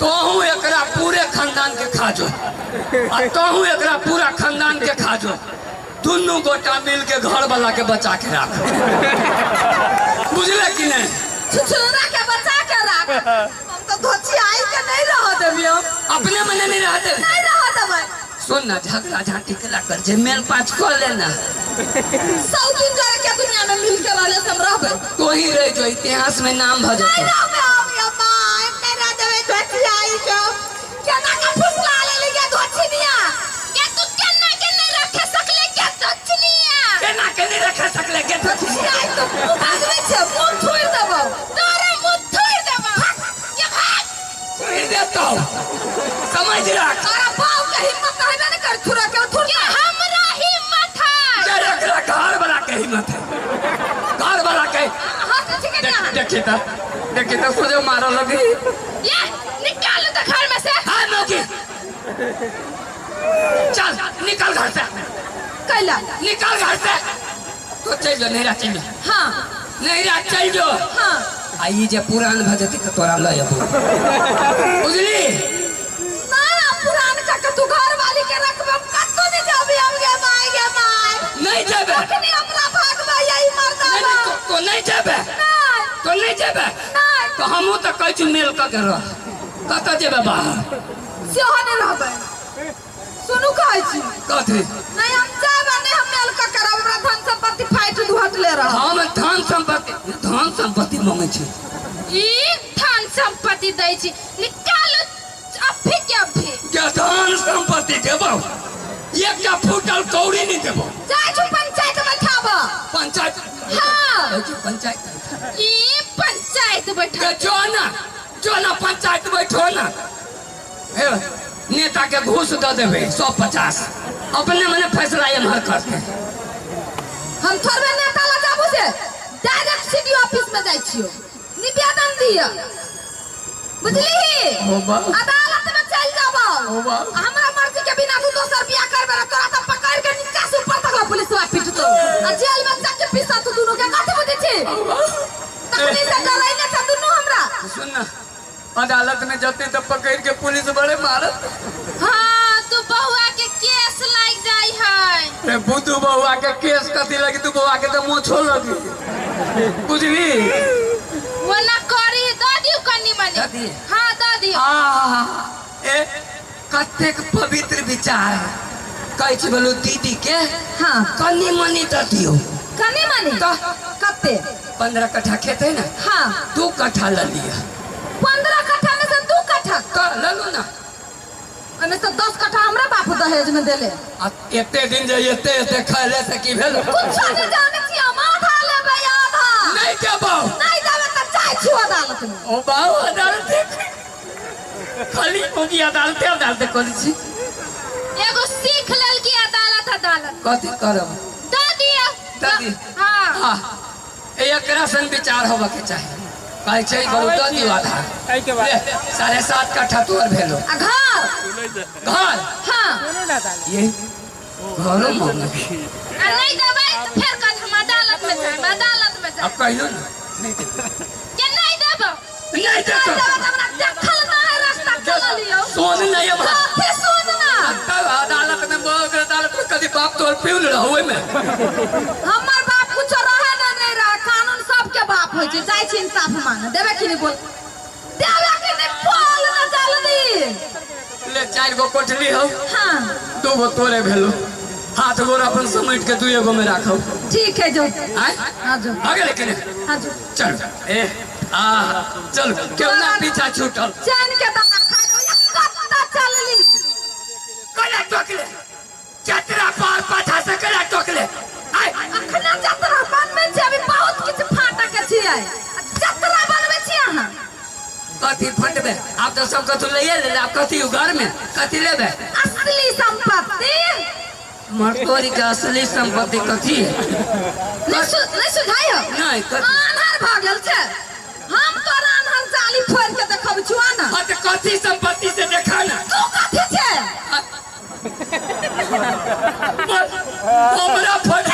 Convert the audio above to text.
तोहू एकरा पूरे खानदान के खा जो आ तोहू एकरा पूरा खानदान के खा जो, दुनू गोटा मिल के घर वाला के बचा के राख, बुझले कि नहीं? छुछुनरा के बचा के राख। हम तो धोची आई के नहीं रह देबी, हम अपने मने नहीं रह देबी, नहीं रह देबै। सुन ना, झगड़ा झांटी के ला कर जे मेल पाँच कर लेना। 100 दिन जरे के दुनिया में मिल के रहले से हम रहबै। तो ही रह जो इतिहास में नाम भ जेतौ। नहीं रहबै हम, या my, नहीं रह देबै धोची आई के। केना के फुसला लेली गे धोचिनिया? के तू केना के नहीं रखे सकले गे धोचिनिया? केना के नहीं रखे सकले गे धोचिनिया? आई तो मुंह भागबै छै, मुंह थोड़ि देबौ। तोरे मुंह थोड़ि देबौ। के भाग। थोड़ि देतौ, समझ राख। तोरा बाप के हिम्मत हेबे ने कर थुरा के थुर। के हमरा हिम्मत है। के एकरा घर वाला के हिम्मत है, घर वाला के। हाथ ठीक है ना? देखी त, देखी त सोझे मारऽ लगी। ये निकालू तो घर में से। हाँ नौकी, चल निकल घर से। कैला? निकल घर से। तो चल जो नैरा, चल जो। हाँ। नैरा चल जो। हाँ। आ ई जे पुरान भ जेतै त तोरा लऽ अयबो, बुझली? ना पुरान का के तू घर वाली के रखबे, हम कत्तो नहीं जाबे हम। गे my, गे my. नहीं जेबे। अखनी हमरा भागबे यही मर्दा। नहीं, नहीं, तो नहीं जेबे। नहीं। तो नहीं जेबे। नहीं। तो हमहूँ तऽ कहै छी मेल कऽ के रह, कतऽ जेबे बाहर? सेहो नहीं रहबै। सुनू, कहै छी। कथी? नहीं हम जाबे, नहीं हम मेल कऽ के रहब। हमरा धन संपत्ति फाइट दुहट ले रह। हम धन संपत्ति, धन संपत्ति मांगै छी। ई धन संपत्ति दै छी, निकालू अभी के अभी। के धन संपत्ति देबौ? एकटा फूटल कौड़ी नहीं देबौ। जाइ छु पंचायत बैठाबऽ। पंचायत? हाँ। कहै छी पंचायत। ई पंचायत बैठा। के जो ना, जो ना पंचायत बैठो ना। हे नेता के घूस दऽ देबै 150, अपने मने फैसला एम्हर करतै। हम थोड़बे नेता लग जाबू से डायरेक्ट सीडीओ ऑफिस में जाइ छियो निवेदन दिय, बुझली? ओ बा। अदालत में चल जाबो। ओ बा। हमरा मर्जी के बिना तू दोसर बियाह करबे रे, तोरा तो पकड़ के नीचा से ऊपर तक पुलिस पिटतो आ जेल में जाके पिसा तू दुनू के। कथी बुझै छी? तखनी से डरै ने छ दुनू हमरा। सुन ना, अदालत में जते तो पकड़ के पुलिस बड़े मारत। हाँ, तू बहुआ के केस लाग जाई है। रे बुद्धू बहुआ के केस कथी लगी? तू बहुआ के तो मोछो लगी, बुझली? वो ना करी, दऽ दियौ कनी मनी। दऽ दियै? हाँ, दऽ दियौ। आ ए कतेक पवित्र विचार कहै छी। बोलू दीदी के। हाँ। कनी मनी दऽ दियौ। कनी मनी? तऽ। कते? 15 कट्ठा खेत है ना? हाँ। 2 कट्ठा लऽ लिअ। 15 कट्ठा में से 2 कट्ठा? तऽ लऽ लू ना। ओहिमे से 10 कट्ठा हमरा बापू दहेज में देले। आ एते दिन जे एते एते खैले से की भेल? कुछो नहीं जाने छी, हम आधा लेबै, आधा। नहीं देबौ। नहीं देबै तऽ जाइ छी अदालत में। ओ बाबू, अदालत खाली मोगी अदालते अदालते करै छी। एगो सीख लेलकी अदालत अदालत। कथी करब? दऽ दियौ। दऽ दियौ। हाँ। हाँ, एकरा सन विचार होबऽ के चाही। कहै छै बरू दऽ दियौ आधा। एहिके बाद ले, 7.5 कट्ठा तोर भेलो। आ घर? घर? हाँ। ये घरो मांगे। आ नहीं देबै तऽ फेर कहत हम अदालत में जायब, अदालत में जायब। अब कहियो ना नहीं देबै। के नहीं देबौ? नहीं नहीं देतौ। देबै तऽ हमरा देखल ना है रास्ता, चलल लियौ। सोन नहीं अब। कथी सुन ना? तब अदालत में बहुत अदालत में कभी बाप तोर पिउन रहो ओहिमे। हमर बाप कुछो रहे ना नहीं रहे, कानून सबके बाप होइ छै। जाइ छी इंसाफ मांगे। देबै कि नहीं बोल? देबै कि नहीं बोल ना जल्दी। ले, 4 गो कोठली हो। हाँ। 2 गो तोरे भेलो, हाथ गोर अपन समेट के 2 गो में राखो। ठीक है, जो। आय? हाँ, जो। आ गेलै कि नहीं? हाँ, जो। चल ए आ चल, क्यों ना पीछा छूटल। चैन के दाना खा दो या कत्ता चलली। कला टोकले चतरा पार पाछा से कला टोकले आय। अखना जतरा बनबै छी, अभी बहुत किछु फाटक के छियै, जतरा बनबै छी अहाँ। कथी फटबे? आब तो सब कथू लइए ले। आब कथी घर में कथी लेबे? असली संपत्ति। मरतोरी के असली संपत्ति कथी है? नहीं सुझाई हो? नहीं, कथी? आन्हर भऽ गेल छै। हम तोरा आन्हर जाली फोड़ के देखब छुआ ना। हाँ, तो कथी संपत्ति से देखा ना। तू कथी छै? हमरा फट